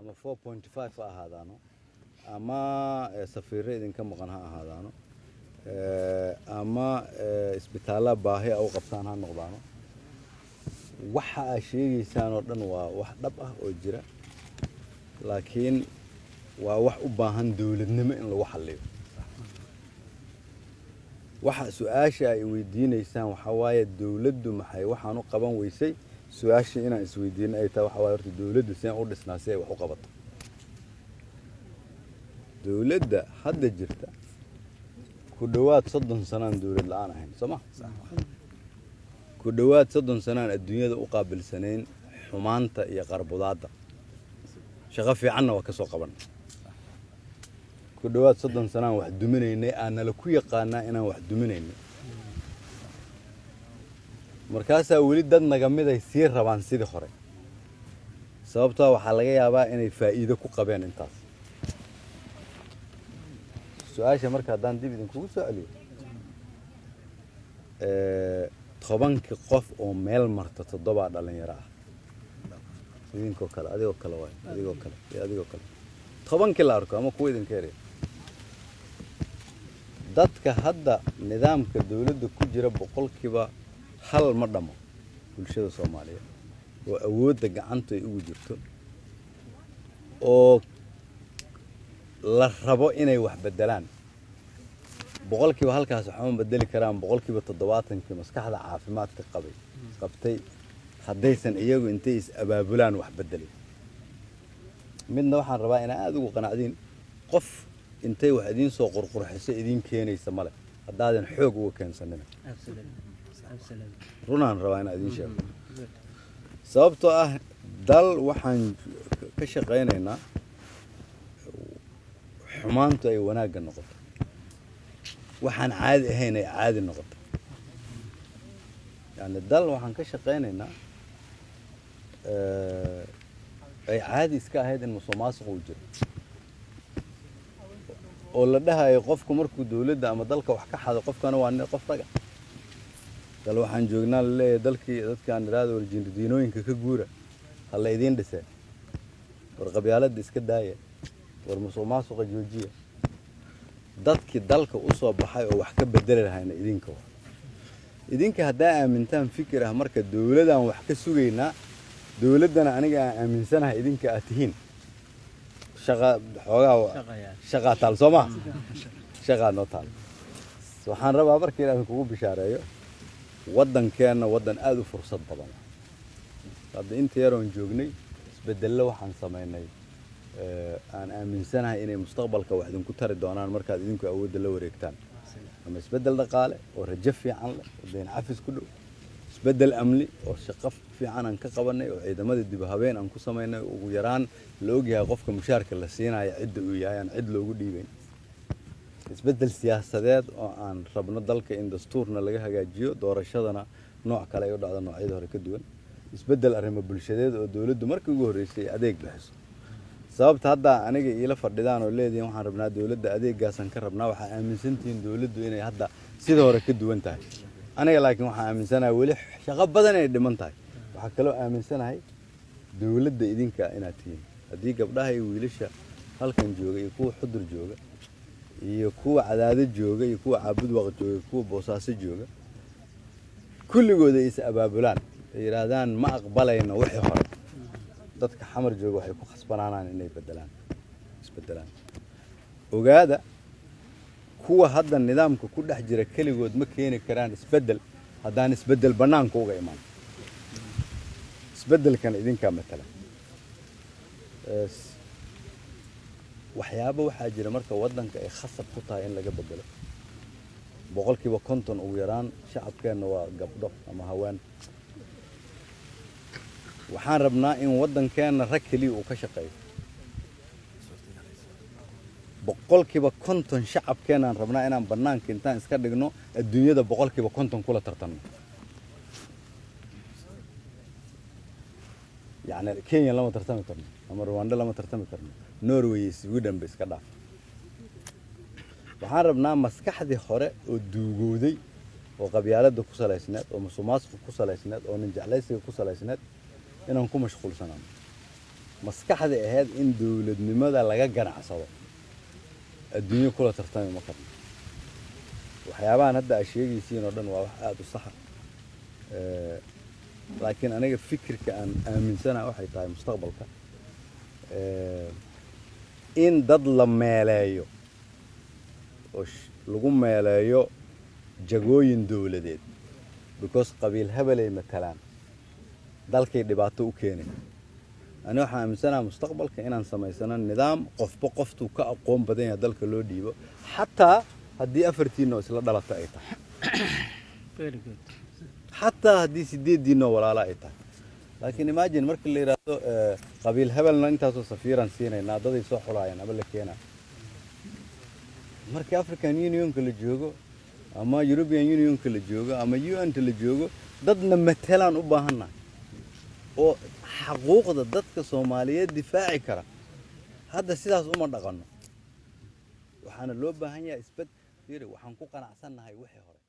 Ama 4.5 ha ahaadaano ama safiirro idinka maqan ha ahaadaano ama isbitaalla baahi a u qabtaan ha noqdaano, waxa aad sheegaysaan oo dhan waa wax dhab ah oo jira, laakiin waa wax u baahan dowladnimo in lagu xalliyo. Waxa su-aasha ay weydiinaysaan waxaa waaye, dowladdu maxay waxaan u qaban weysay? Su-aasha inaan isweydiino ay tahay waxaa waaye, horta dowladdu seen u dhisnaa si ay wax u qabato? Dowladda hadda jirta ku dhowaad 30 sanaan dowlad la-aan ahayn, soo ma? Ku dhowaad 30 sanaan adduunyada u qaabilsanayn xumaanta iyo qarbudaadda, shaqo fiicanna waa ka soo qaban. Ku dhowaad 30 sanaan wax duminaynay, aanala ku yaqaanaa inaan wax duminaynay. Markaasaa weli dad naga mid ay sii rabaan sidii hore, sababtoo waxaa laga yaabaa inay faa'iido ku qabeen intaas. Su-aasha marka haddaan dib idinkugu soo celiyo, 10-kii qof oo meel marta toddobaa dhalinyaro ah, idinkoo kale, adigoo kale waay, adigoo kale iyo adigoo kale, 10-kii la arko ama kuwa idinka yarya. Dadka hadda nidaamka dowladda ku jira 1% ma dhamo bulshada Soomaaliyeed oo awoodda gacanta ay ugu jirto oo la rabo inay wax beddelaan. 1%-kaas waxma bedeli karaan. 70%-kii maskaxda caafimaadka qabay qabtay haddaysan iyagu intay is abaabulaan wax bedelin. Midna waxaan rabaa inaa aada ugu qanacdiin: qof intay wax idiin soo qurqurxiso idiin keenaysa male haddaadan xoog uga keensanina. Runaan rabaa inaan idiin sheego, sababtoo ah dal waxaan ka shaqaynaynaa xumaantu ay wanaagga noqoto, waxaan caadi ahayn ay caadi noqoto. Yani dal waxaan ka shaqaynaynaa ay caadi iska ahayd in musuqmaasuq uu jiro oo la dhahayo qofku markuu dowladda ama dalka wax ka xado, qofkana waa nin qof raga. Dal waxaan joognaa laleeyahay dalkii dadkaan idhaahdo, war diinooyinka ka guura, ha la idiin dhisee, war qabyaaladda iska daaya, war musuq maasuqa joojiya. Dadkii dalka u soo baxay oo wax ka bedeli lahayna idinka waa idinka. Haddaa aamintaan fikir ah marka dowladaan wax ka sugaynaa, dowladdana aniga aan aaminsanahay idinka aad tihiin, shaqa xoogaa shaqaa taal, soo maha? Shaqaa noo taal. Waxaan rabaa marka inaan kugu bishaareeyo, waddankeenna waddan aada u fursad badan. Hadda inta yaroon joognay isbedello waxaan samaynay aan aaminsanahay inay mustaqbalka wax idinku tari doonaan markaad idinku awoodda la wareegtaan, ama isbeddel dhaqaale oo rajo fiican leh oo deyn cafis ku dhow, isbeddel amni oo shaqo fiican aan ka qabanay oo ciidamada dib u habeen aan ku samaynay, ugu yaraan la ogyahay qofka mushaarka la siinayo cidda uu yahay, aan cid loogu dhiibayn, isbeddel siyaasadeed oo aan rabno dalka in dastuurna laga hagaajiyo, doorashadana nooc kale ay u dhacdo, noocyada hore ka duwan, isbeddel arrimo bulshadeed oo dowladdu markii ugu horreysay adeeg bixiso. Sababta hadda aniga iila fadhidaan oo leedihiin waxaan rabnaa dowladda, adeegaasaan ka rabnaa, waxaa aaminsantihiin dowladdu inay hadda sida hore ka duwan tahay. Aniga laakiin waxaan aaminsanahay weli shaqo badan inay dhiman tahay. Waxaa kaloo aaminsanahay dowladda idinka inaad tihiin. Haddii gabdhaha iyo wiilasha halkan jooga iyo kuwa Xudur jooga iyo kuwa Cadaado jooga iyo kuwa Caabudwaq jooga iyo kuwa Boosaaso jooga kulligooda is abaabulaan, ay yidhaahdaan ma aqbalayno wixii hore, dadka Xamar jooga waxay ku khasbanaanaan inay bedelaan, isbedelaan. Ogaada, kuwa hadda nidaamka ku dhex jira keligood ma keeni karaan isbeddel haddaan isbeddel bannaanka uga imaan. Isbeddelkan idinkaa matala. Waxyaabo waxaa jira marka waddanka ay khasab ku tahay in laga bedelo. 50% ugu yaraan shacabkeenna waa gabdho ama haween. Waxaan rabnaa in waddankeenna rag keliya uu ka shaqeeyo. 50% shacabkeenaan rabnaa inaan bannaanka intaan iska dhigno adduunyada 50% kula tartanno. Yacni Kenya lama tartami karno ama Rwanda lama tartami karno, Norway iyo Sweden ba iska dhaaf. Waxaan rabnaa maskaxdii hore oo duugowday oo qabyaaladda ku salaysneed oo musuqmaasuqa ku salaysneed oo nin jeclaysiga ku salaysneed inaan ku mashquulsanaano. Maskaxda ahayd in dowladnimada laga ganacsado, adduunyo kula tartami ma karno. Waxyaabahan hadda aad sheegaysiin oo dhan waa wax aada u saxa. Laakiin aniga fikirka aan aaminsanaha waxay tahay mustaqbalka in dad la meeleeyo oo lagu meeleeyo jagooyin dowladeed because qabiil hebelay matalaan, dalkay dhibaato u keenay. Ani waxaan aaminsanaha mustaqbalka inaan samaysano nidaam qofba qoftuu ka aqoon badan yahay dalka loo dhiibo, xataa haddii afartiinoo isla dhalata ay tahay. Very good. Xataa haddii sideeddiinoo walaala ay tahay. Laakiin imagine marka la yidhaahdo qabiil hebelna intaasoo safiiran siinaynaa, daday soo xulaayaan ama la keenaa. Marka African Unionka la joogo ama European Unionka la joogo ama UN-ta la joogo, dadna matelaan u baahannahay oo xaquuqda dadka Soomaaliyeed difaaci kara. Hadda sidaas uma dhaqanno. Waxaana loo baahan yahay isbed. Fiiri, waxaan ku qanacsannahay wixii hore.